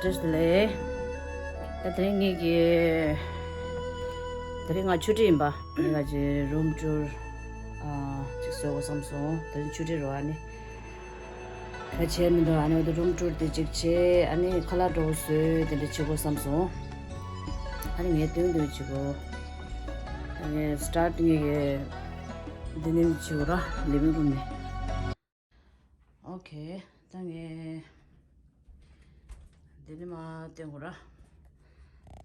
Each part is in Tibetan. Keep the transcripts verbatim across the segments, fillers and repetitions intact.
བཀྲ་ཤིས་བདེ་ལེགས། ད་དེ་རིང་ངེད་ཀྱི་དེ་རིང་ང་ཆུ་ཊི་ཡིན་པ། ངེད་ཀྱི་རུམ་ཊུར་ཨ་ཅིག་བཟོ་དགོས་བསམ་སོང་། དེ་རིང་ཆུ་ཊི་རོ། ཨ་ནི་ད་བྱས་མི་འདུག་ཨ་ནི་འོ་དེ་རུམ་ཊུར་དེ་ཅིག་བྱས། ཨ་ནི་ཁ་ལག་འདྲ་བོ་བཟོས། དེ་འདྲ་བྱེད་དགོས་བསམ་སོང་། ཨ་ནི་ངས་སྟོན་སྟོན་བྱེད་དགོས། ཨ་ནི་སི་ཊར་ཊི་ངེད་ཀྱི་འདི་ནས་བྱེད་དགོས་ར། ལི་ཝིང་རུམ་ནས། ཨོ་ཁེ། ད་ངས་འདི་ནས་མར་སྟོན་དགོས་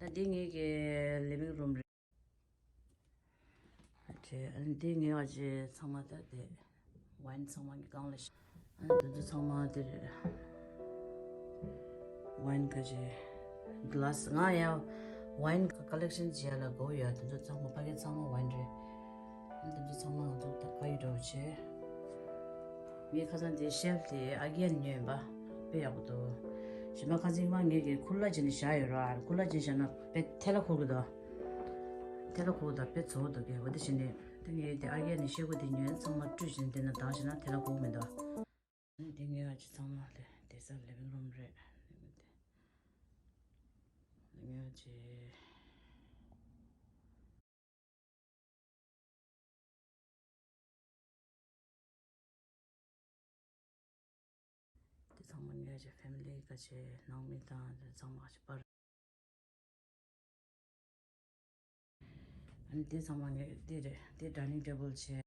ར། ད་འདི་ངེད་ཀྱི་ལི་ཝིང་རུམ་རེད། ཨ་ཅེ། ཨ་ནི་འདི་ངེད་ཀྱི་ཚང་མ་ད་དེ་ཝའིན་ཚང་མ་ངའི་སྒང་ལ་ཤི། ཨ་ནི་འདི་ཚོ་ཚང་མ་འདི་རེད། ཝའིན་ག་ཅེ། གི་ལ་སི། ང་ཡང་ཝའིན་ཀ་ལེག་ཤན་བྱེད་ཡ་ལ་དགའ་པོ་ཡོད། དེ་ཚོ་ཚང་མ་ཕ་གི་ཚང་མ་ཝའིན་རེད། ཨ་ནི་དེ་ཚོ་ཚང་མ་ང་ཚོ་ད་ཕ་གི་འདྲ་བོ་བྱས། ངའི་ཁ་སང་དེ་ཤེལ་ཕུ་དེ་ཨ་གི་ཡན་ཉོས་ཡིན་པ། དཔེ་ཡག་པོ་འདུག་གཞན་པ་ཁ་སང་ཉི་མ་ངེད་ཀྱིས་ཁུ་ལ་བྱས་ནས་བཞག་ཡོད་ར། ཁུ་ལ་བྱས་བཞག་ན་དཔེ་ཐལ་ལ་འཁོར་གི་འདུག་ཐལ་ལ་འཁོར་གི་འདུག་དཔེ་བཙོག་འདུག་གས། འོ་དེ་བྱས་ནས་ད་ངས་དེ་ཨ་གི་ཡན་ནས་ཤེལ་སྒོ་དེ་ཉོས། ཚང་མ་བཀྲུས་བྱས་ནས་དེ་ན་བཏང་བྱས་ན་ཐལ་ལ་འཁོར་གི་མི་འདུག་འདི་ངའི་ཨ་ཅེ་ཚང་མ་ལས་དེ་ས་ལི་ཝིང་རུམ་རེད། ངའི་ཨ་ཅེ། དེ་ཚང་མ་ངའི་ཨ་ཅེ་ཕེ་མི་ལི་ག་ཅེ་ནང་མི་དང་དེ་ཚང་མ་ཨ་ཅེ་པར། ཨ་ནི་དེ་ཚང་མ་ངས་དེ་རེད། དེ་ཌའི་ནིང་ཊེ་བལ་བྱས།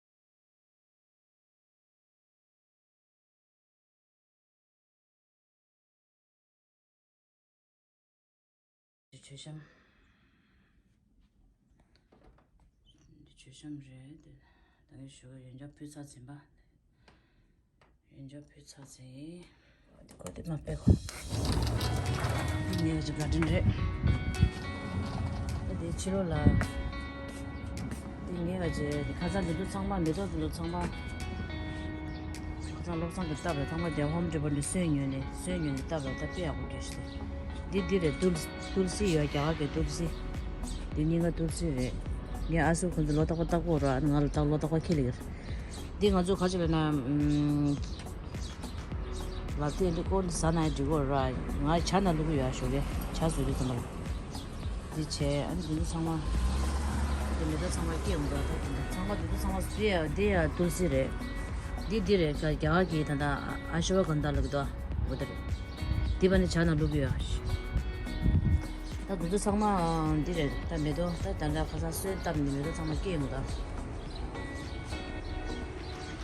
དེ་མཆོད་བཤམས། དེ་མཆོད་བཤམས་རེད། དེ་ད་ངས་ཞུ་གི་ཡོན་ཆབ་ཕུལ་ཚར་ཟིན་པ། ཡོན་ཆབ་ཕུལ་ཚར་ཟིན། འདི་གོ་དེ་མ་སྤེལ་གོ། འདི་ངའི་ག་ཅེ་གར་ཌེན་རེད། ད་དེ་ཕྱི་ལོགས་ལ། འདི་ངའི་ག་ཅེ་ཁ་སང་འདི་ཚོ་ཚང་མ། མེ་ཏོག་འདི་ཚོ་ཚང་མ། ཁ་སང་བློ་བཟང་གིས་བཏབ་རེད། ཚང་མ་དེ་ཧོམ་ཌེ་པོ་ནས་སོན་ཉོས་ནས། སོན་ཉོས་ནས་བཏབ་རེད། ད་དཔེ་ཡག་པོ་སྐྱེས་ཤག་འདི་འདི་རེད། ཏུལ་ཏུལ་སི་ཡོད། རྒྱ་གར་གྱི་ཏུལ་སི། འདི་སྙིང་ག་ཏུལ་སི་རེད། ངའི་ཨ་སྲུ་ཁོང་ཚོ་ལོ་རྟག་པར་བཏབ་ཀྱི་ཡོད་རེད། ང་ལ་ད་ལོ་རྟག་པར་ཁྱེར་ལེ་གི་རེད། འདི་ང་ཚོ་ག་ཅེ་ལབ་ན། ཨམ། ལབ་དེ་འདི་ཀོན་ཟ་ན་ཡང་འགྲིག་གི་རེད། ང་ཇ་ནང་བླུག་གི་ཡོད། ཞོགས་ཀས་ཇ་བཟོ་དུས་ཙམ་པ་ལ། འདི་བྱས། ཨ་ནི་འདི་ཚོ་ཚང་མ། འདི་མེ་ཏོག་ཚང་མ་སྐྱེས་ཡོང་འདུག་ད་འདི་འདི་ཚང་མ། འདི་ཚོ་ཚང་མ། འདི་ཡ་འདི་ཡ་ཏུལ་སི་རེད། འདི་འདི་རེད། རྒྱ་གར་གྱི་ད་ལྟ་ཨ་ཤི་ཝ་གན་དྷ་ལབ་ཀྱི་འདུག་འོ་དེ་རེད། འདི་པ་ནི་ཇ་ནང་བླུག་གི་ཡོད། ད་འདི་ཚོ་ཚང་མ་འདི་རེད། ད་མེ་ཏོག་ད་ད་ལྟ་ཁ་སང་སོན་བཏབ་ནས་མེ་ཏོག་ཚང་མ་སྐྱེས་ཡོང་འདུག་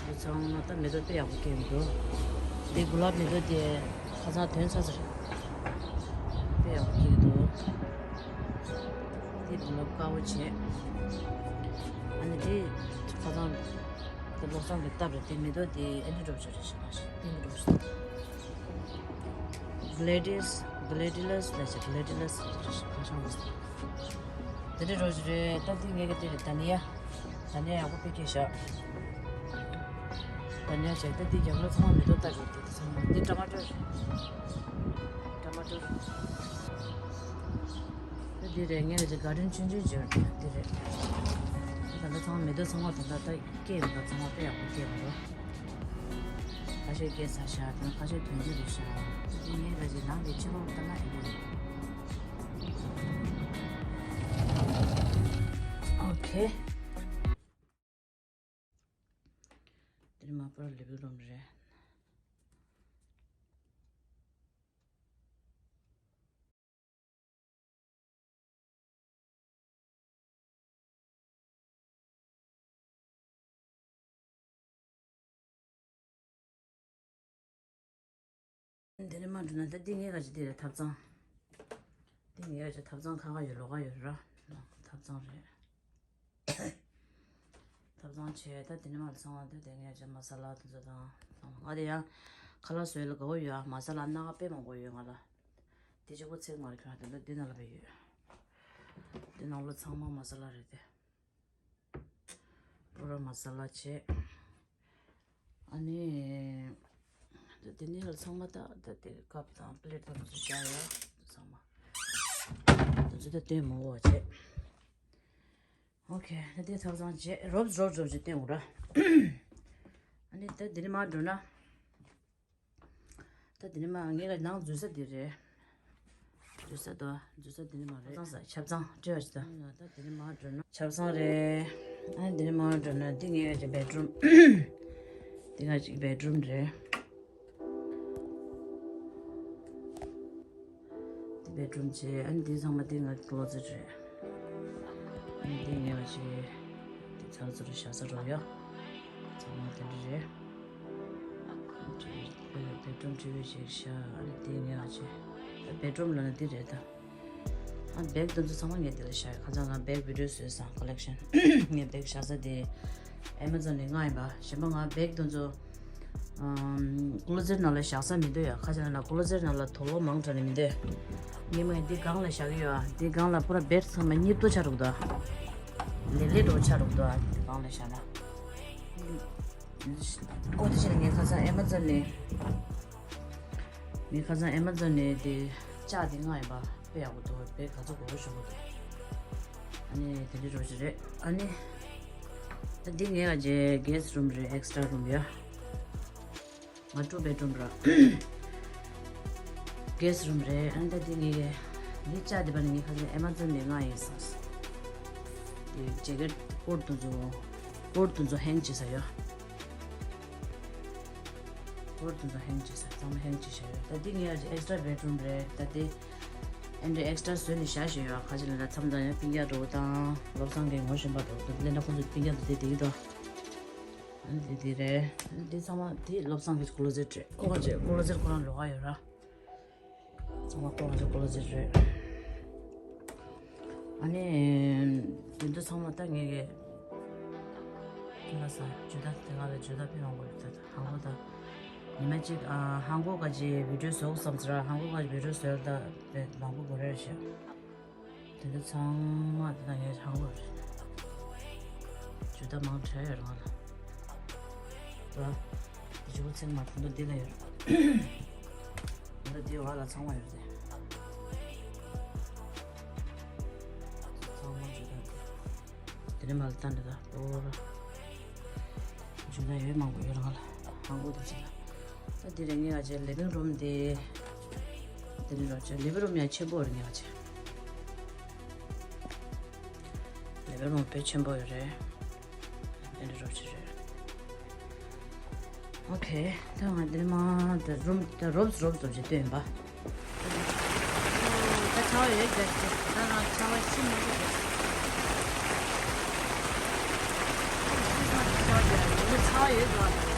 འདི་ཚང་མ་ད་མེ་ཏོག་དཔེ་ཡག་པོ་སྐྱེས་འདུག་འདི་གུ་ལབ་མེ་ཏོག་དེ་ཁ་སང་ཐོན་ཚར་ཚར། དཔེ་ཡག་པོ་སྐྱེས་འདུག་འདི་གུ་ལབ་དཀར་པོ་བྱས། ཨ་ནི་དེ་ཁ་སང་དེ་བློ་བཟང་གིས་བཏབ་རེད། དེ་མེ་ཏོག་དེ་ཨེ་འདྲ་འགྲོ་བྱུང་རེད། ཤི་མ་ཤི་ཏིང་འགྲོ་བྱུང་། གི་ལེ་ཌི་ཡས། གི་ལེ་ཌི་ལས་ལས་ཀྱི་གི་ལེ་ཌི་ལས་ཁ་སང་དེ་འདྲ་འགྲོ་བྱུང་རེད། ད་དེ་ངས་གི་དེ་རེད། ད་ནི་ཡ། ད་ནི་ཡག་པོ་དཔེ་སྐྱེས་ཤག་ད་ནི་ཡ་བྱས། ད་འདི་རྒྱབ་ལོགས་ཚང་མ་མེ་ཏོག་ལྟ་རེད། དེ་ཚང་མ་འདི་ཊ་མ་ཊར་རེད། ཊ་མ་ཊར། ད་འདི་རེད། ངས་ཀྱི་གར་ཌེན་ཆུང་ཆུང་བྱས་འདི་རེད། ད་ལྟ་ཚང་མ་མེ་ཏོག་ཚང་མ་ད་ལྟ་ད་སྐྱེས་ཡོང་། ད་ཚང་མ་དཔེ་ཡག་པོ་སྐྱེས་ཡོང་འདུག་ཁ་ཤས་སྐྱེས་ཚར་ཤག་དེ་ཁ་ཤས་ཐོན་རྒྱུ་རེད་ཤག་དེ་ངས་ཀྱི་ནང་གི་ཕྱི་ལོགས་ལྟ་ན་ཡིན་གྱི་རེད། ཨོ་ཁེ། དེ་ནི་མ་པར་ལི་ཝིང་རུམ་རེད། འདི་ནས་མར་འགྲོ་ན་ད་འདི་ངའི་ག་ཅེ་འདི་རེད། ཐབ་ཚང་། འདི་ངའི་ག་ཅེ་ཐབ་ཚང་ཁ་ཁ་ཡོད། ལོགས་ཀ་ཡོད་ར། ཐབ་ཚང་རེད། ཐབ་ཚང་བྱས། ད་འདི་ནས་མར་ཚང་བ་འདི་དེ་ངའི་ག་ཅེ་མ་ས་ལ་དེ་ཚོ་དང་། ང་དེ་ཡང་ཁ་ལག་བཟོ་ཡ་ལ་དགའ་པོ་ཡོད། ཨ། མ་ས་ལ་སྣ་ཁ་དཔེ་མང་པོ་ཡོད་ང་ལ། དེ་གཅིག་པོ་ཚེག་མ་རེད། ཁྱོད་རང་དེ་འདྲ་འདི་ནང་ལ་བས་ཡོད། འདི་ནང་ལོ་ཚང་མ་མ་ས་ལ་རེད་དེ། པུ་ར་མ་ས་ལ་བྱས། ཨ་ནི། ད་དེ་ནས་ལ་ཚང་མ་ད་ད་དེ་ཀབ་དང་པི་ལེ་ཊི་དང་དེ་ཚོ་བཞག་ཡ། ཚང་མ་དེ་ཚོ་ད་སྟོན་མང་པོ་བྱས། ཨོ་ཁེ། ད་དེ་ཐབ་ཚང་བྱས། རོབ་རོབ་རོབ་ཅིག་སྟོན་དགོས་ར། ཨ་ནི་ད་དེ་ནས་མར་འགྲོ་ན། ད་དེ་ནས་མར་ངའི་ལ་ནང་འཛུལ་ས་དེ་རེད། འཛུལ་ས་དང་འཛུལ་ས་དེ་ནི་མ་རེད། ཆབ་ཚང་ས་ཆབ་ཚང་སྤྲད་པ་ཞིག་དང་། ང་ད་དེ་ནི་མ་འགྲོ་ན། ཆབ་ཚང་རེད། ཨ་དེ་ནི་མ་འགྲོ་ན་འདི་ངའི་ཡ་ཅིག་བེད་རུམ། འདི་ང་ཅིག་བེད་རུམ་རེད། འདི་བེད་རུམ་བྱས། ཨ་ནི་འདི་ཚང་མ་འདི་ང་ཀློ་ཛེཊ་རེད། ཨ་ནི་འདི་ངའི་ཡ་ཅིག་འདི་ཚར་ཚུར་བཞག་ས་རོ་ཡ། ཚང་མ་དེ་འདྲ་རེད། བེད་རུམ་བྲིས་པའི་ཞིག་ཤ་ཨ་ནི་དེ་ངས་ཨ་ཅེ། བེད་རུམ་ལ་ནི་འདི་རེད་ད། ཨ་བེག་དེ་ཚོ་ཚང་མ་ངས་དེ་ལ་བཞག་ཡོད། ཁ་སང་ང་བེག་བི་ཌིའོ་བཟོས་སོང་། ཀོ་ལེག་ཤན། ངས་བེག་བཞག་ས་དེ་ཨེ་མ་ཛོན་ནས་མངགས་ཡིན་པ། གཞན་པ་ང་བེག་དེ་ཚོ་ཀློ་ཛེཊ་ནང་ལ་བཞག་ས་མི་འདུག་ཡ། ཁ་ཆེ་ན་ཀློ་ཛེཊ་ནང་ལ་དུག་ལོག་མང་དྲགས་ནས་མི་འདུག་ངས་མ་འདི་སྒང་ལ་བཞག་གི་ཡོད། ཨ་འདི་སྒང་ལ་པུ་ར་བེད་ཚང་མ་སྙིབ་ཏོ་ཆགས་འདུག་ད། ལེ་ལེ་འགྲོ་ཆགས་འདུག་ད། འདི་སྒང་ལ་བཞག་ན། ཀོ་དེ་ཕྱིར་ངས་ཁ་སང་ཨེ་མ་ཛོན་ནས། ངས་ཁ་སང་ཨེ་མ་ཛོན་ནས་དེ་ལྕགས་དེ་མངགས་ཡིན་པ། དཔེ་ཡག་པོ་འདུག་བེད་ག་ཚོད་དགོས་པ་ཞུ་གི་འདུག་ཨ་ནི་དེ་འདྲའི་རོ་ཞིག་རེད། ཨ་ནི་ད་འདི་ངས་ཨ་ཅེ་གེ་སི་རུམ་རེད། ཨེག་སི་ཊ་ར་རུམ་ཡ། ང་ཊུ་བེད་རུམ་ར། གེ་སི་རུམ་རེད། ཨ་ནི་ད་འདི་ངས་འདི་ལྕགས་དེ་པ་ནི་ངས་ཁ་སང་ཨེ་མ་ཛོན་ནས་མངགས་ཡིན་སོང་། དེ་ཇེ་ཀེཊ་ཀོཊ་དེ་ཚོ་ཀོཊ་དེ་ཚོ་ཧེང་བྱེད་ས་ཡོད། ཀོཊ་དེ་ཚོ་ཧེང་བྱེད་ས་ཚང་མ་ཧེང་བྱེད་ས་ཡོད། ད་འདི་ངའི་ཨེག་སི་ཊ་ར་བེད་རུམ་རེད། ད་དེ་ཨེ་འདྲ་ཨེག་སི་ཊ་ར་བཟོས་ནས་བཞག་བཞག་ཡོད། ཁ་ཅིག་ལ་ད་མཚམས་མཚམས་ཡང་སྤུན་ཀྱག་འགྲོ་དང་བློ་བཟང་གི་ངོ་ཤེས་པ་འགྲོ་དང་ལེན་ན་ཁོང་ཚོ་སྤུན་ཀྱག་འདི་དེ་དེ་གི་དང་། ཨ་ནི་དེ་དེ་རེད། ཨ་ནི་དེ་ཚང་མ་དེ་བློ་བཟང་གི་ཀློ་ཛེཊ་རེད། ཀོ་ཁ་ཅིག་ཀློ་ཛེཊ་ཁོ་རང་ལོགས་ཀ་ཡོད་ར། ཚང་མ་ཀོ་ཁ་ཅིག་ཀློ་ཛེཊ་རེད། ཨ་ནི་དེ་ཚོ་ཚང་མ་ད་ངས་གི་ང་ས་ཇུ་ད་དེ་ང་ལ་ཇུ་ད་དཔེ་མང་པོ་ཡོད། ད་ཧང་གོ་ད་ཉི་མ་གཅིག་ཨ་ཧང་གོ་ག་ཅིག་བི་ཌིའོ་བཟོ་བསམ་ཚེ་ར་ཧང་གོ་ག་ཅིག་བི་ཌིའོ་བཟོ་ད་དཔེ་མང་པོ་དགོས་རེད་ཤག་དེ་འདྲ་ཚང་མ་དེ་ད་ངས་ཧང་གོ་རེད། ཇུ་ད་མང་དྲགས་ཡོད་རང་ལ། ད་དེ་ཇུ་གུ་ཚེག་མ་དེ་འདུག་འདི་ལ་ཡོད། ད་དེ་བ་ལ་ཚང་མ་ཡོད་རེད། ཚང་མ་ཇུ་ད་དེ་ནས་མ་ལ་ད་འདི་ད་ལོ་ར། ཇུ་ད་ཡོད་མང་པོ་ཡོད་རང་ལ་ཧང་གོ་དེ་ཅི་ད། ད་དེ་རེད། ངས་ཨ་ཅེ་ལི་བིང་རུམ་དེ། དེ་ནས་རོགས་ཅེ་ལི་བིང་རུམ་ཡང་ཆེན་པོ་རེད། ངས་ཨ་ཅེ་ལི་བིང་རུམ་དཔེ་ཆེན་པོ་ཡོད་རེད། དེ་འདྲ་རོགས་ཅེ་རེད། ཨོ་ཁེ། ད་ང་དེ་མ་ད་རུམ་ད་རོབ་རོབ་རོབ་ཅེ་སྟོན་པ། ད་ཆར་པ་ཡོད་རེད། ད་ང་ཆར་པ་ཤི་མ་རེད། ད་ཆར་པ་ཡོད་རེད།